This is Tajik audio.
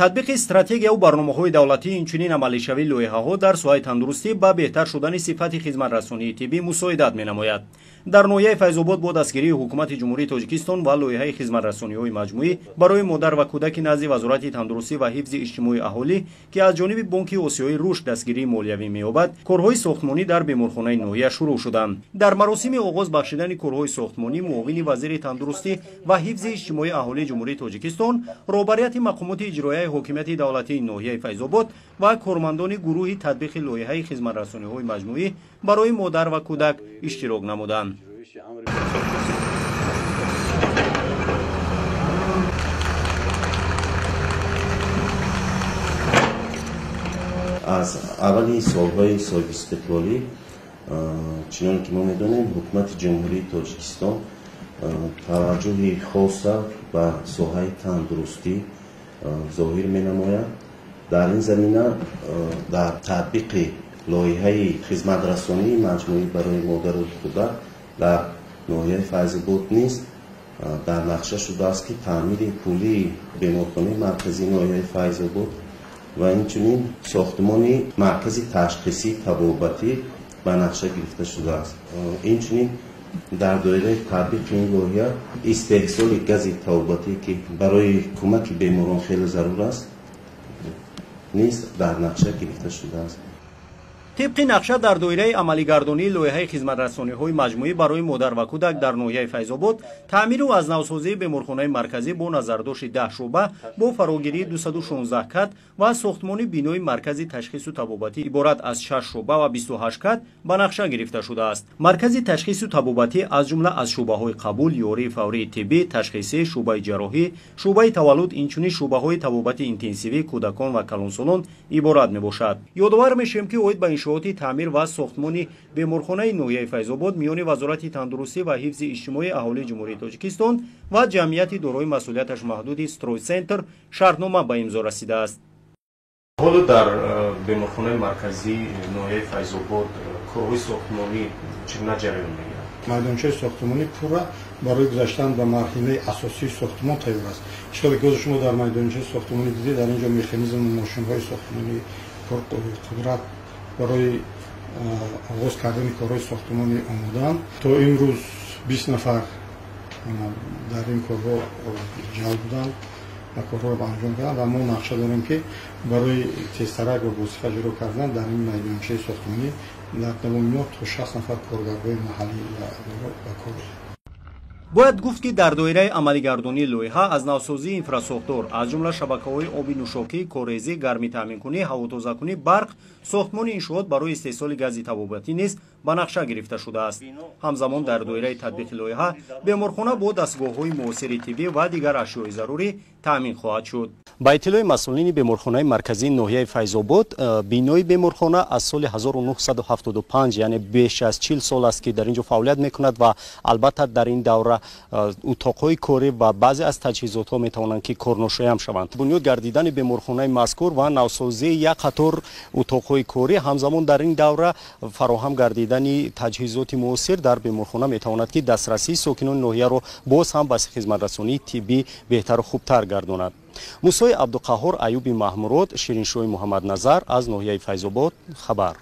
Татбиқи стратегияву барномаҳои давлатӣ, инчунин амалишавии лоиҳаҳо дар соҳаи тандурустӣ ба беҳтар шудани сифати хизматрасонии тиббӣ мусоидат менамояд. Дар ноҳияи Файзобод бо дастгирии Ҳукумати Ҷумҳурии Тоҷикистон ва лоиҳаи хизматрасониҳои маҷмӯӣ барои модар ва кӯдаки назди Вазорати тандурустӣ ва ҳифзи иҷтимоии аҳолӣ, ки аз ҷониби Бонки Осиёии Рушд дастгирии молиявӣ меёбад, корҳои сохтмонӣ дар беморхонаи ноҳия шурӯъ шуданд. Дар маросими оғоз бахшидани корҳои сохтмонӣ муовини вазири тандурустӣ ва ҳифзи иҷтимоии аҳолии Ҷумҳурии Тоҷикистон, роҳбарияти мақомоти иҷроияи ҳокимияти давлатии ноҳияи Файзобод ва кормандони гурӯҳи татбиқи лоиҳаи хизматрасониҳои маҷмӯӣ барои модар ва кӯдак иштирок намуданд. Аз аввали солҳои соҳибистиқлолӣ, чуноне ки мо медонем, Ҳукумати Ҷумҳурии Тоҷикистон таваҷҷӯҳи хоса ба соҳаи тандурустӣ зоҳир менамояд. Дар ин замина дар татбиқи лоиҳаи хизматрасонии маҷмӯӣ барои модару кӯдак дар ноҳияи Файзобод низ дар нақша шудааст, ки таъмири пулии беморхонаи марказии ноҳияи Файзобод ва инчунин сохтмони маркази ташхисии табобатӣ ба нақша гирифта шудааст. Инчунин дар доираи татбиқи ин лоиҳа истеҳсоли гази табобатӣ, ки барои кӯмаки беморон хеле зарур аст, низ дар нақша гирифта шудааст. Тибқи нақша дар доираи амалигардонии лоиҳаи хизматрасониҳои маҷмӯӣ барои модар ва кӯдак дар ноҳияи Файзобод таъмиру аз навсозии беморхонаи марказӣ бо назардошти 10 шӯъба бо фарогирии 216 кат ва сохтмони бинои маркази ташхису табобатӣ иборат аз 6 шӯъба ва 28 кат ба нақша гирифта шудааст. Маркази ташхису табобатӣ аз ҷумла аз шӯъбаҳои қабул, ёрии фаврии тиббӣ, ташхисӣ, шӯъбаи ҷарроҳӣ, шӯъбаи таваллуд, инчунин шӯъбаҳои табобати интенсивӣ кӯдакон ва калонсолон иборат мебошад. Ёдовар мешавем, ки оид ба иншооти таъмир ва сохтмони беморхонаи ноҳияи Файзобод миёни Вазорати тандурустӣ ва ҳифзи иҷтимоии аҳолии Ҷумҳурии Тоҷикистон ва ҷамъияти дорои масъулияташ маҳдуди Стройцентр шартнома ба имзо расидааст. Ҳоло дар беморхонаи марказии ноҳияи Файзобод корҳои сохтмонӣ чӣ гуна ҷараён мегирад? Майдончаи сохтмонӣ пурра барои гузаштан ба марҳилаи асосии сохтмон тайёр аст. Чиқадар ки шумо дар майдончаи сохтмонӣ дидед, дар ин ҷо механизму мошинҳои сохтмонӣ пурқудрат барои оғоз кардани корҳои сохтмонӣ омодаанд. То имрӯз 20 нафар дар ин корҳо ҷалб буданд ва корҳоро ба анҷом доданд ва мо нақша дорем, ки барои тезтарак ва босифат иҷро кардан дар ин майдончаи сохтмонӣ дар давоми моҳ то 60 нафар коргарҳои маҳаллӣ ба кор. Бояд гуфт, ки дар доираи амалигардонии лоиҳа аз навсозии инфрасохтор, аз ҷумла шабакаҳои оби нӯшокӣ, корезӣ, гармӣ таъминкунӣ, ҳавотозакунӣ, барқ, сохтмони иншоот барои истеҳсоли гази табобатӣ низ ба нақша гирифта шудааст. Ҳамзамон дар доираи татбиқи лоиҳа беморхона бо дастгоҳҳои муосири тиббӣ ва дигар ашёи зарурӣ таъмин хоҳад шуд. Ба иттилои масъулини беморхонаи марказии ноҳияи Файзобод, бинои беморхона аз соли 1975, яъне беш аз 40 сол аст, ки дар ин ҷо фаъолият мекунад ва албатта дар ин давра утоқҳои корӣ ва баъзе аз таҷҳизотҳо метавонанд, ки корношоям шаванд. Бунёд гардидани беморхонаи мазкур ва навсозии як қатор утоқҳои корӣ, ҳамзамон дар ин давра фароҳам гардидани таҷҳизоти муосир дар беморхона метавонад, ки дастрасии сокинони ноҳияро боз ҳам ба хизматрасонии тиббӣ беҳтару хубтар гардонад. Мусои Абдуқаҳҳор, Аюби Маҳмурод, Шириншоҳи Муҳаммадназар аз ноҳияи Файзобод хабар.